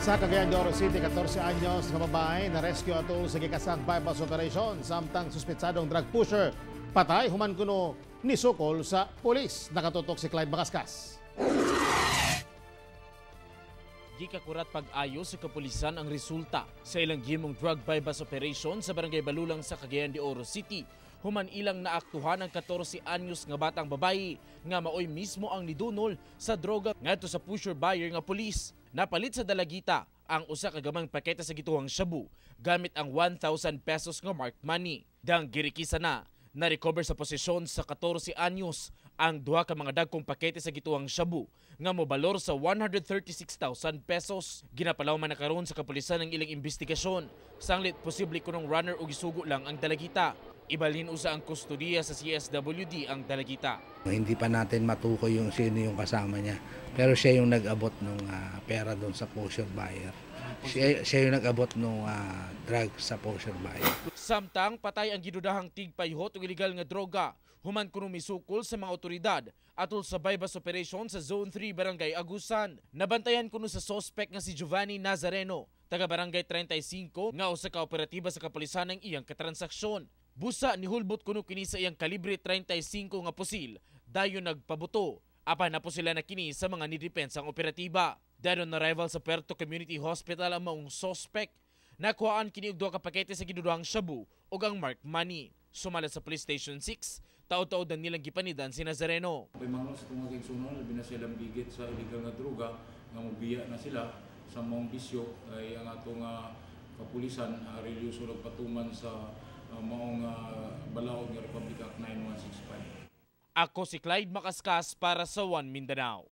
Sa Cagayan de Oro City, 14 anyos nga babae na rescue atol sa gikasang bypass operation samtang suspetsadong drug pusher patay human kuno nisukol sa pulis. Nakatutok si Clyde Bakaskas. Gikakurat pag-ayo sa kapulisan ang resulta sa ilang gihimong drug bypass operation sa Barangay Balulang sa Cagayan de Oro City. Human ilang naaktuhan ang 14 anyos nga batang babayi nga maoy mismo ang nidunol sa droga ngadto sa pusher buyer nga pulis. Napalit sa dalagita ang usa ka gamang pakete sa gituhang shabu gamit ang 1,000 pesos nga marked money. Dang girikisa na, na-recover sa posisyon sa 14 anyos ang duha ka mga dagkong pakete sa gituhang shabu nga mobalor sa 136,000 pesos. Ginapalaw man na karon sa kapulisan ang ilang investigasyon. Sanglit posible kunong runner o gisugo lang ang dalagita. Ibalhin usa ang kustodiya sa CSWD ang dalagita. Hindi pa natin matukoy yung sino yung kasama niya. Pero siya yung nag-abot ng pera doon sa pusher buyer. Siya yung nag-abot ng drugs sa pusher buyer. Samtang patay ang gidudahang tigpayhot og illegal nga droga human kuno misukol sa mga otoridad atol sa bypass operation sa Zone 3, Barangay Agusan. Nabantayan kuno sa suspect nga si Giovanni Nazareno, taga Barangay 35, nga usa ka operatiba sa kapulisan ng iyang katransaksyon. Busa nihulbot kuno kini sa iyang kalibre 35 nga pusil dayon nagpabuto. Apan napusila na kini sa mga nidepensang operatiba. Dayon na arrival sa Puerto Community Hospital ang maong suspect. Nakuhaan kini og duha ka pakete sa giduduhang shabu ug ang mark money. Sumala sa Police Station 6, taod-taod na nilang gipanidan si Nazareno. Kay mga sa itong mga labi na silang bigit sa illegal nga droga nga mobiya na sila sa maong bisyo, ay ang atong kapulisan relyoso patuman sa maong balaod nga Republic Act 9165. Ako si Clyde Makaskas para sa One Mindanao.